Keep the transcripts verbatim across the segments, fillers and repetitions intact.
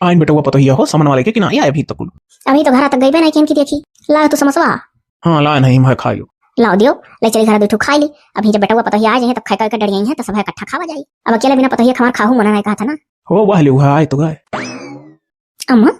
आइन बेटवा पतोहिया हो, समनवा लेके कि ना आए अभी तक? अभी तो घरा तक गइबे नहीं किहन कि देखी। लाओ तू समोसवा। हाँ, लाए नहीं, मैं खाई लो। लाओ दियो, ले चली घरा दुइ ठो खाई ली। अभी जब बेटवा पतोहिया आ जाइहैं, तब खाए करके डरियाइहैं, तो सब इकट्ठा खावा जाई। अब अकेले बिना पतोहिया के हमार खाहू मना नहीं कहत है ना। हो, वाह ले, वह आए तो गए। अम्मा,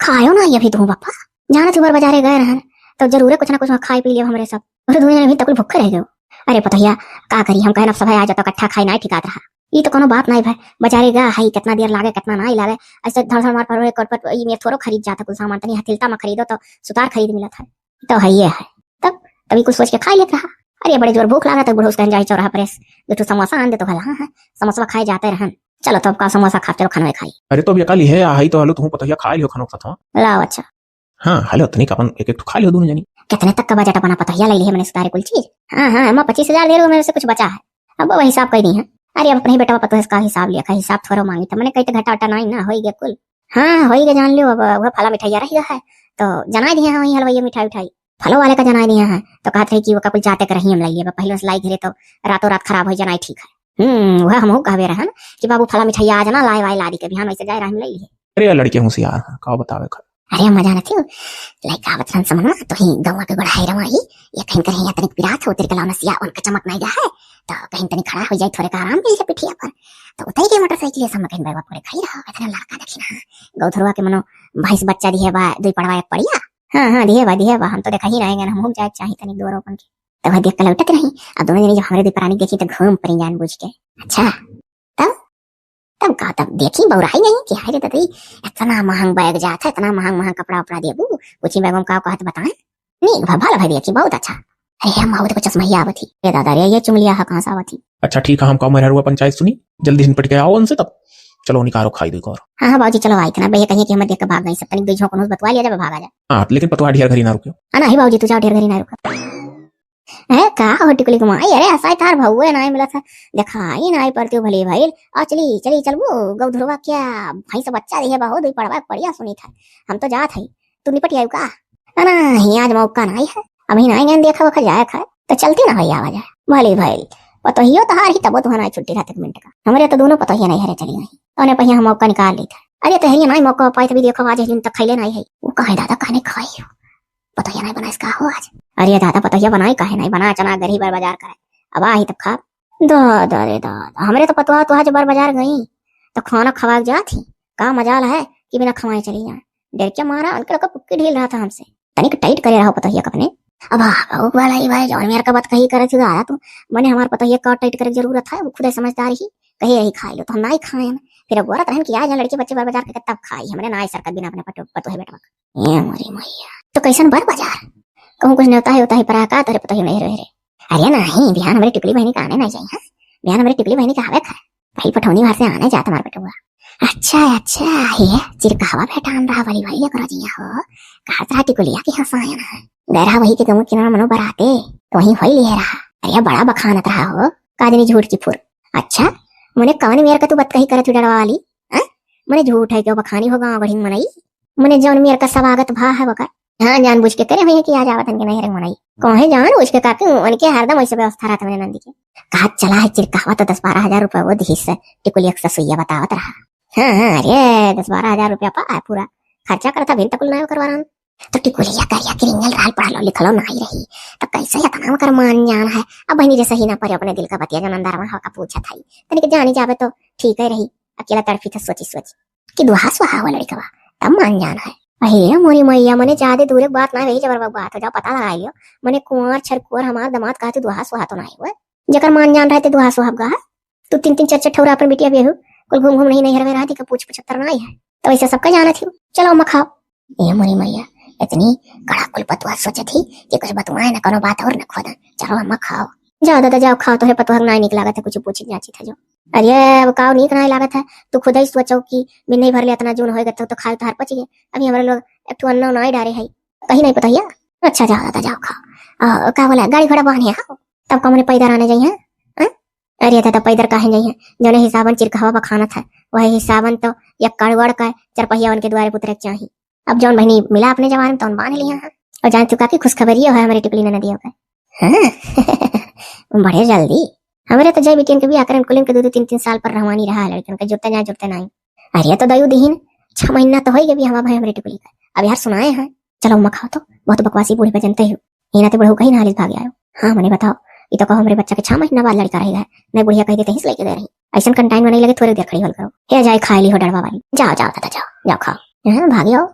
खायो ना अभी तू बापा। जानत ही बर बजारे गए रहन, तो जरूरे कुछ ना कुछ खाई पी लियो हमरे सब। अरे दुइ जने अभी तक भूखे रह गयो। अरे पतोहिया, का करी, हम कहन अब सब आ जातो इकट्ठा खाई, नाहीं ठिकात रहा। ई तो कोनो बात नाहीं भाई, बजारे गा है, कितना देर लागे, कितना नाहीं लागे। ऐसे धड़ धड़ मार पर कटपट, ई में थोड़ो खरीद जाता कुल सामान, तनी हथिलता में खरीदो तो सुतार खरीद मिलत है। तो है ये है। तब, तभी कुछ सोच के खाई लेत रहा। अरे बड़े जोर भूख लागत है, बुढ़ऊ कहन जाई चौराहा पर से दुइ ठो समोसा आन दे तो कहला, हाँ, हाँ, समोसा खाए जाते रहन। चलो तब का समोसा खा, चलो खाना खाई। अरे तो अब ये का लिहे, आ, है तो हलो, तू पतोहिया खाई लियो खाना के साथ, हाँ? लाओ अच्छा। हाँ, हलो, तनिक अपन एक एक ठो खाई लियो दुनो जनी। कितने तक का बजट अपना पतोहिया ले लिहे मने सुतारे कुल चीज? हाँ, हाँ, अम्मा पच्चीस हजार दे रहे हो, मेरे से कुछ बचा है। अब वो हिसाब कइ दिहैं। अरे, अब अपने ही बेटवा पतोह से का हिसाब लिया, का हिसाब थोड़ो मांगी, त मने कही त घाटा वाटा नाहीं ना, होई गया कुल। हाँ, होई गया, जान लियो, अब वह फला मिठाइया रह गया है, तो जनाई दिहैं, हाँ, वही हलवाइया मिठाई उठाई। फलो वाले का जनाई दिहैं, तो कहत रही कि वो का कुल जाते के रही हम लइए, अब पहले से लाई घरे तो रातों रात खराब हो जनाई ठीक है। हम्म, वह हमहू कहबे रहन कि बाबू फला मिठाइया आज ना लाए वाए लादी के, बिहान वैसे जाए रही हम लइए। अरे, लड़के होशियार हैं, का बतावे खा। अरे, मजा न थियो। लइका आवत रहन समनवा, तो ही गौवा के गोड़ाई रवाई, ये कहीं कहीं या तनिक पिरात हो, तेरे गलाव नसिया, उनका चमक नहीं गया है, तो कहीं तनिक खड़ा हो जाए, थोड़े का आराम मिल जाए पिठिया पर। तो उतई के मोटरसाइकिल, ये सब में कहीं बैगवा पूरे खाई रहा, इतना लड़का देखी ना, गौधरवा के मनो भैंस बच्चा दिहे बा, दुई पड़वा एक पड़िया। हाँ, हाँ, दिहे बा, दिहे बा, हम तो देखा ही रहेंगे, हम हो जाए चाही तनिक दो रोपन के। तो वह देख के लौटत रही, अब दोनों जने जब हमरे दुई परानी देखी, तो घूम पड़ी जान बूझ के। अच्छा, तब तब का, तब देखी बौराई गई कि हाय रे ददी, इतना महंग बैग जात है, इतना महंग महंग कपड़ा उपड़ा देबू, पूछी बैगवा में का कहत बताएं। नीक भा, भल भाई देखी, बहुत अच्छा। अरे हम बहुत कुछ चश्मैया आवत ही। ए दादा रे, ये चुंगलिया हा कहाँ से आवत ही? अच्छा ठीक है, हम का मेहरुआ पंचायत सुनी, जल्दी से निपट के आओ उनसे तब। चलो निकारो खाई दो एक और। हाँ, हाँ बाबूजी चलो आई थे ना, भैया कहिए कि हमें देख के भाग गई सब, तनिक दो झोंक उन्होंने बतवा लिया जब भाग आ जाए। हाँ, लेकिन पतोहा ढेर घरी ना रुकियो। हाँ, नहीं बाबूजी, तू जाओ ढेर घरी ना रुको। ए, का हो टिकुली के माई, अरे असाई तार भउए नाई मिलत है, देखाई नाई पड़ती हो भली भइल। आ चली, चली, चलबू, गौधुरवा क्या भैंस बच्चा दिहे बा हो, दुई पड़वा के पड़िया सुनी था। हम तो जात हई, तू निपट आयु का? ना, ही आज मौका नाई है, अभी नाई गन देखा वखा जाए खाए, तो चलती ना होई आवा जाए। भली भइल, पतोहियो तहार ही तबो तुहा नाई छुट्टी रहत एक मिनट का। हमरे तो दोनों पतोहिया नहीं हरे चली गई, तो उन्हें पहिया हम मौका निकाल ली था। अरे तहरिया नाई मौका पाई तभी देखो आज दिन तक खैले नाई है। वो कहे दादा कहने खाई हो। पतोहिया नाई बनाइस का हो आज? अरे दादा, पतोहिया बनाई काहे नाई? बना चना गरी बर बाजार करे। अब आही तब खाब। दादा रे दादा, हमरे तो पतोहा तो आज बर बाजार गई, तो खाना खवाए जात ही। का मजाल है कि बिना खवाए चली जाए। डर के मारा उनके लोग का पुक्की ढील रहा था हमसे। तनिक टाइट करे रहो पतोहिया कपने। अब आ, बहु वाला ही भाई, जौन मेर का बात कही करे थी दादा तू। मने हमार पतोहिया का टाइट करे के जरूरत है, वो खुदे समझदार ही। कहे यही खाए लो, तो हम नाई खाए। फिर अब बोलत रहन कि आ जाए लड़के बच्चे बर बाजार के तब खाई। हमरे नाई सरकत बिना अपने पटो-, पतोहे बेटवा का। ए मोरी मैया, तो कैसन बर बाजार? कहूँ कुछ नेवता है, होता है, परा का तोरे पतोही नहीं रहे रे। अरे नहीं, बिहान हमरे टिकुली बहनी का आने नहीं जाई, हाँ? बिहान हमरे टिकुली बहनी का आवे खा। भाई पठौनी भर से आने जात हमार बेटुआ। अच्छा, अच्छा, ये चिरकहवा भेटान रहा वाली भाई, एकरो जिया हो। कहा था टिकुलिया की हंसायन है। गए रहा वही के गमू किनारा मनो बराते, तो वहीं होई लिए रहा। अरे बड़ा बखानत रहा हो, का जनी झूठ की फुर। अच्छा, मने कवन मेर का तू बतकही करत हु डरवा वाली? हाँ? मने झूठ है क्यों बखानी हो गाँव गढ़ी मनई? मने जौन मेर का सवागत भा है वकर। हाँ, जानबूझ के करे हुए कि आज आवत हन के नहीं रे मनई। कहे जानबूझ के काके, उनके हरदम ऐसे व्यवस्था रहत मने नंदी के। कहा चला है चिरकहवा तो दस बारह हजार रुपया वो दिहिस, टिकुली एक ससुइया बतावत रहा। हाँ, हाँ, अरे दस बारह हजार रुपया पा पूरा खर्चा करता भिन तकुल नायो करवा रहन। तो टिकुलिया करिया किरिंगल रहल पढ़ा लो लिखलो नाई रही, तो कैसे इतना ओकर मान जान है? अब बहनी रे सही ना परे अपने दिल का बतिया जौन अंदर में हवा का पूछत है, तनिक जानी जावे तो ठीक है रही। अकेला तड़फी था सोची सोची। कि दुहा सुहा हुआ लड़कवा, तब मान जान है। अहे मोरी मैया, मने ज्यादा दूर के बात ना रही, जबर बात हो जाओ, पता लगा लियो। मने कुंवर छरकुंवर हमार दामाद कहा तू दुहा सुहा तो ना हुआ, जकर मान जान रहे ते दुहा सुहा गा है। तू तीन तीन चार चार ठौरा अपन बिटिया बेहू, कुल घूम घूम नहीं नैहर में रहती का पूछ पचहत्तर ना आई है, तो वैसे सबका जाना थी। चलो अम्मा खाओ। ए मोरी मैया, इतनी कड़ा कुल पतवा सोचे थी कि कुछ बतवाए ना, कोनो बात और ना खोदा। चलो अम्मा खाओ। जाओ दादा जाओ खाओ, तोहे पतवा ना निक लागत है, कुछ पूछी जाची था जो। अरे, अब काव नीक नाय लागत है। तू खुद ही सोचो कि बिन्नई भर ले इतना जून होएगा तब तो खाए तोहार पचिए। अभी हमरे लोग एक ठो अन्नो नाय डारे है। कहीं नहीं पता हिया? अच्छा, जाओ दादा, जाओ खाओ। आ, का बोला, गाड़ी घोड़ा बहन है, हाँ? तब कमने पैदल आने जाई हैं? हाँ? अरे दादा, पैदल काहे जाई हैं? जौने हिसाबन चिरकहवा बखानत है, वही हिसाबन तो एक कड़वड़ का चरपहिया उनके द्वारे पुतरे के चाही। अब जौन बहनी मिला अपने जवान में, तौन बांध लिया है। और जान चुका कि खुशखबरी है हमारी टिकली ननदियों का। हाँ। बड़े जल्दी। हमरे तो जय बिटियन के बियाह करन कुलिन के दो दो तीन तीन साल पर रहवानी रहा है लड़कन का, जुड़ते जाए जुड़ते नहीं। अरे तो दयू दिहिन, छह महीना तो होइ गए बियाह भए हमरे टिकुली का, अब यार सुनाए हैं। चलो अम्मा खाओ तो, बहुत बकवासी बूढ़ी बजनते हो। ये ना तो बुढ़ऊ कहीं ना हालिस भाग आयो। हाँ मने बताओ, ये तो कहो हमरे बच्चा के छह महीना बाद लड़का रहेगा है, नहीं बुढ़िया कह देते ही लेके दे रही। ऐसा कंटाइन मने लगे थोड़ी देर खड़ी होल करो। हे जाए खाए ली हो डरवा वाली, जाओ जाओ दादा जाओ, जाओ खाओ। हाँ भाग जाओ।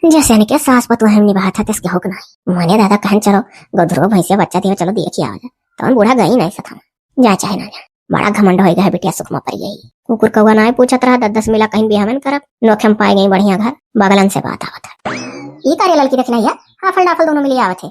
जैसे ने क्या सास पतोह हम निभात है, तैसे होक नाहीं। मने दादा कहन चलो, गोधरो भैंसिया बच्चा दिए, चलो देख ही आवा जाए। तवन बूढ़ा गई नाहीं सथा। जा चाहे ना जा, बड़ा घमंड होइ गया है बिटिया सुखमा पर यही। कुकुर कौआ नाहीं पूछत रहा, दस दस मिला कहीं बियाहवन करब, नोखे में पाए गई बढ़िया घर, बगलन से बात आवत है। ई का रे ललकी देखना है, हाफल डाफल दोनों मिली आवत है।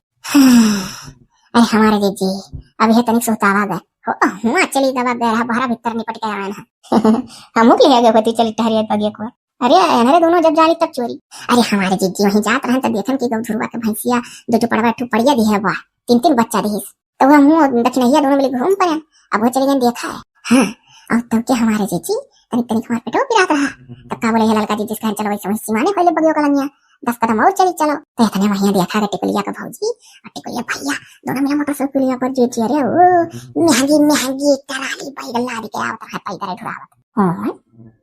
अरे हमारे जीजी, अब ये तनिक सुहतावा गए हो, हुआ चली दबा गए रहा, बहरा भीतर निपट के आए हैं। हमहू के लिहे गए होती, चली टहरिया बगिया को। अरे अनहरे दोनों जब जानी तब चोरी। अरे हमारे जीजी वहीं जात रहन त देखन कि गौधुरवा के भैंसिया दो ठो पड़वा, एक ठो पड़िया दिहे बा, तीन तीन बच्चा दिहिस। तो वह मुँह दक्षिणैया दोनों मिली घूम पड़े। अब वो चली गई देखा है। हाँ, और तब के हमारे जीजी तनिक तनिक हमार पेटो पिरात रहा। तब का बोले है ललका जीजी से कहन चलो वैसे वहीं सिवाने खोले बगियो कलंगिया, दस कदम और चली चलो। तो इतने वहीं देखा गए टिकुलिया का भौजी और टिकुलिया भैया दोनों मिला मोटरसाइकिलिया पर जीजी। अरे ओ महंगी महंगी टराली बैग लाद के आवत रहा, पैदल ढुरावत। हाँ,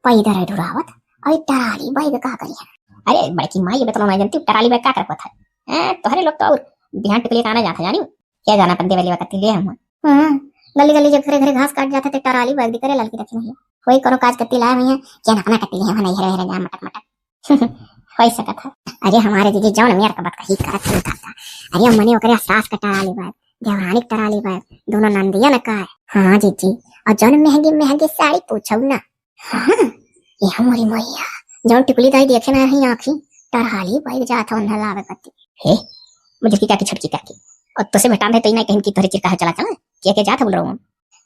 पैदल ढुरावत, और टराली बैग का करी है? अरे बड़की माई, ये तो ना जानती टराली बैग का करत है। हैं, तोहरे लोग तो और बिहान टिकुलिया का आना जाता जानी, क्या जाना अपन देवे लेवा करती ले हम। हाँ, गली गली जे घरे घरे घास काट जाते ते टराली बैग दी करे ललकी रखी नहीं। कोई करो काज करती लाए हुई है, क्या ना अपना करती ले हम, नहीं हेरे हेरे जा मटक मटक। होइ सकत है। अरे हमारे दीदी जौन मेर का बात कही करत है दादा। अरे मने ओकरे सास का टराली बैग, देवरानी का टराली बैग, दोनों नंदिया न का है। हाँ जीजी, और जौन महंगी महंगी साड़ी पूछो ना। हाँ, ये हमारी मैया, जौन टिकुली दाई देखे ना रही आँखी, टरहाली बैग जात हो उन्हें लावे कती। हे, मुझे की काकी, छोटकी काकी, और तोसे भेटान रहे तो ही ना कहीं की तोहरे चिरका है चला चला, क्या क्या जात है बोल रहा हूँ।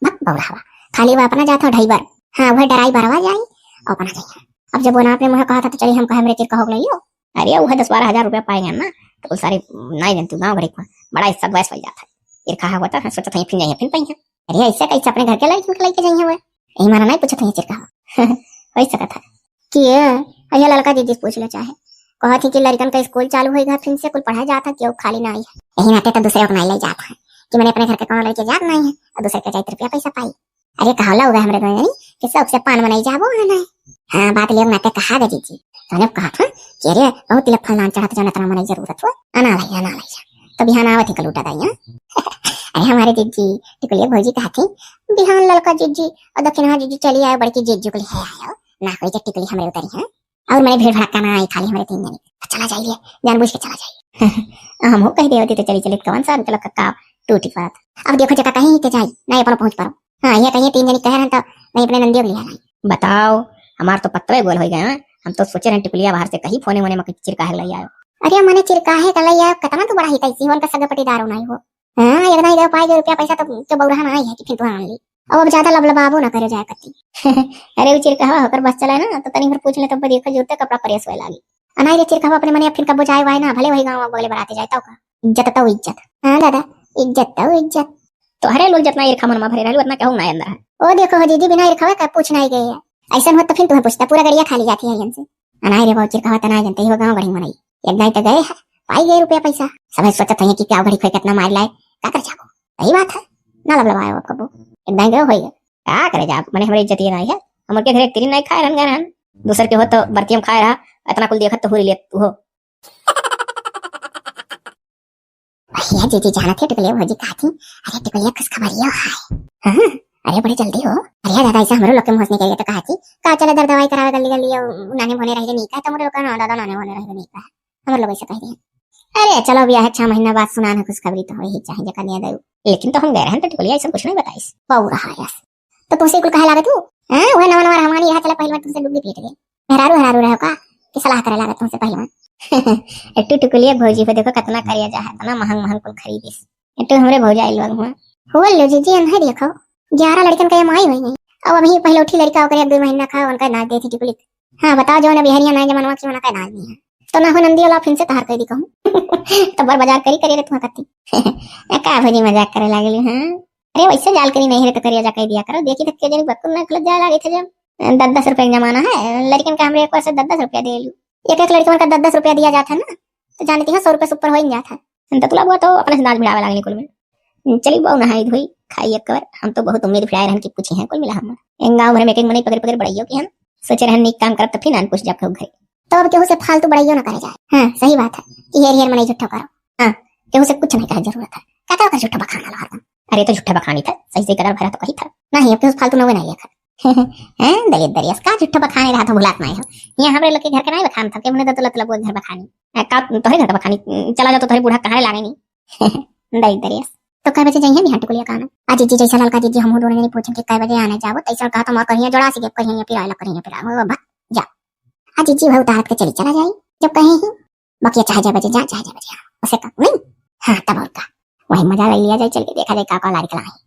भक बौरावा, खाली वो अपना जात हो ढाई बार। हाँ, वह डराई बरवा जाई, और अपना जाइए। अब जब वो ना अपने मुँह कहा था तो चलिए हम कहे हमरे चिरका हो गई हो। अरे वह दस बारह हजार रुपया पाएंगे ना, तो कुल सारे नाई जनती गाँव भरे को बड़ा इज्जत बहस हो जाता है। चिरका होता है, सोचता है फिर जाइए, फिर पाएंगे। अरे ऐसे कैसे अपने घर के लड़की के लेके जाइए हुए? यही मारा नहीं पूछत है चिरका। होइ सकत है। कि ये, अहिया ललका दीदी से पूछ लो चाहे। कहत ही कि लड़कन का स्कूल चालू होइगा, फिर से कुल पढ़ाए जात है, केहू खाली नहीं है। यही नाते तो दूसरे अपना ले जात है कि मैंने अपने घर के कौन लड़के जात नहीं है और दूसरे के जाइत रुपया पैसा पाई। अरे कहा ला हुआ हमरे गंगनी कि शौक से पान मनाई जाबो है नहीं। हाँ, बात लोग नाते कहा दे दीदी। तने कहा था कि अरे बहुत तिलक फल नाम चढ़ा तो जाना तना मनाई जरूरत हो, अना लाई, अना लाई। तो बिहान आवत ही कलूटा दाई, हाँ? अरे हमारे जीजी, टिकुलिया भौजी कहा थी, बिहान ललका जीजी और दक्षिणा जीजी चली आए, बड़की जीजी को ले आयो, ना कोई जे टिकुली हमरे उतरी है। और मैंने भीड़ भड़का ना आई, खाली हमरे तीन जनी। तो चला जाइए, जानबूझ के चला जाइए। हम हो कह दे होती तो चली चली, कौन सा उनके लोग का काम टूटी पड़त। अब देखो जका कहीं के जाई, ना अपन पहुंच पारो। हाँ, ये कहिए तीन जनी कह रहे तो नहीं अपने नंदियों को ले आई। बताओ, हमार तो पत्तवे गोल हो गए हैं। हम तो सोचे रहे टिकुलिया बाहर से कहीं फोने वोने में चिरकाहे लाई आयो। अरे मने चिरकाहे का लाई आयो, कितना तो बड़ा ही तैसी हो, उनका सगा पटीदार होना ही हो। हाँ, एक दाई दे पाए गए रुपया पैसा तो, तो बौरहा ना आई है कि फिर तू आन ली। अब, अब ज्यादा लबलबाबो ना करे जाए कती। अरे वो चिरकहवा होकर बस चला ना, तो तनी भर पूछ ले, तब देखो जूते कपड़ा प्रेस होए लागी। अनाई रे चिरकहवा अपने मने फिर कबो जाए वाए ना, भले वही गाँव बोले बराते जाए, तो का? इज्जत तो इज्जत। हाँ दादा, इज्जत तो इज्जत। तो हरे लोग जितना ईर्खा मन में भरे रहलू, उतना कहूँ ना अंदर है। ओ देखो हो दीदी, बिना ईर्खा का पूछ नहीं गए है। ऐसा होत तो फिर तुम्हें पूछता, पूरा गड़िया खाली जाती है इनसे। अनाई रे बाबू, चिरकहवा तना जनते ही वो गाँव गढ़ी मनई। एक दाई तो गए है, पाई गए रुपया पैसा। सब सोचत है कि क्या घड़ी खोई कितना मार लाए, का कर जाबो। सही बात है, ना लबलबाए वो कबो। एक दाई गए होई है। का करे जाब, मने हमरे इज्जत ये नहीं है। हमर के घरे एक तिरी नहीं खाए रहन गए रहन। दूसर के हो तो बर्तियम खाए रहा, इतना कुल देखत तो हो लिया तू हो। भैया जीजी जानत है टिकुलिया भौजी कहा थी, अरे टिकुलिया खुशखबरिया है। हाँ, अरे बड़ी जल्दी हो। अरे दादा ऐसे हमरो लोग के मुँह से निकल गया तो कहा थी, का चले दर दवाई करावे गली गली, नाने भोने रह गए नहीं का, तो हमरे लोग का ना दादा नाने भोने रह गए नहीं का। हमर लोग ऐसे कह दिए। अरे चलो बियाह है, छह महीना बाद सुनान है खुशखबरी तो हो ही चाहे जका दिया दऊ। लेकिन तो हम गए रहन तो टिकुलिया ऐसा कुछ नहीं बताइस। बहू रहा यस। तो तुमसे कुल कहे लागे तू? हाँ, वह नवा नवा रहमानी रहा, चला पहलवान तुमसे डुग्गी पीट गए। मेहरारू हरारू रहो का कि सलाह करे लागे तुमसे पहलवान। ए टू टिकुलिया भौजी को देखो कितना करिया जा है, इतना महंग महंग कुल खरीदिस। ए टू हमरे भौजाई लोग हुआ। हुआ लो जीजी, अनहे देखो, ग्यारह लड़कन का ये माई हुई नहीं। अब अभी पहले उठी लड़का ओकरे एक दो महीना खा, उनका नाच दे थी टिकुली। हाँ बताओ, जो ना बिहारिया ना जमानवा की उनका नाच नहीं है। तो ना हो नंदी वाला फिर से तहार कह दी कहूँ। तो बर बाजार करी करी रे तुहा कत्ती। ए का भौजी मजाक करे लागली, हाँ? अरे वैसे जाल करी नहीं रे तो करिया जा कह दिया करो, देखी तो के जनी बकुल ना खुलत जाए लागे थे जब। दस दस रुपया का जमाना है, लड़कन का हमरे एक बार से दस दस रुपया दे लू। एक एक लड़कन का दस दस रुपया दिया जाता है ना, तो जानती हो सौ रुपया से ऊपर हो ही जाता है। हम तो तुला बुआ तो अपने से दांत भिड़ावे लागली कुल में। चली बहू नहाई धोई, खाई एक कवर, हम तो बहुत उम्मीद भिड़ाए रहन कि पूछी हैं कुल मिला हम। एक गाँव भर में एक एक मनई पकड़ पकड़ बड़ाइयो की हम। सोचे रहन नीक काम करब त फिर नान पूछ जाब केहू घरे। तो अब केहू से फालतू बड़ाइयो ना करे जाए। हाँ, सही बात है। ई हेर हेर मनई झूठो करो। हाँ, केहू से कुछ नहीं कहे जरूरत है। का का ओकर झूठो बखाना लो हरदम। अरे तो झूठो बखानी था, सही सही कदर भरा तो कही था। नहीं, अब केहू से फालतू नवे नहीं लेखा। हैं, दलित दरियस, का झूठो बखाने रहा था, भुलात नहीं हो। यहाँ हमरे लोग के घर के नहीं बखान था, के मुने दतुलत लगो घर बखानी। आ, का तोहरे घर का बखानी, चला जाओ तो तोहरे बूढ़ा कहारे लागे नहीं। दलित दरियस। तो कै बजे जाइए बिहान टिकुलिया का आना? आ जीजी, जैसा ललका जीजी हमहू दोनों जनी पूछन कि कै बजे आने जाबो, तैसा कहा तो मार करिया जोड़ा सी, करिया पिराए ला, करिया पिराए, वो बा, जा। आ जीजी वह उतारत के चली चला जाई, जब कहीं ही। बाकी चाहे जय बजे जा, चाहे जय बजे आ, उसे का नहीं। हाँ, तब और का, वही मजा ले लिया जाए, चल के देखा जाए का का लारी कलाई।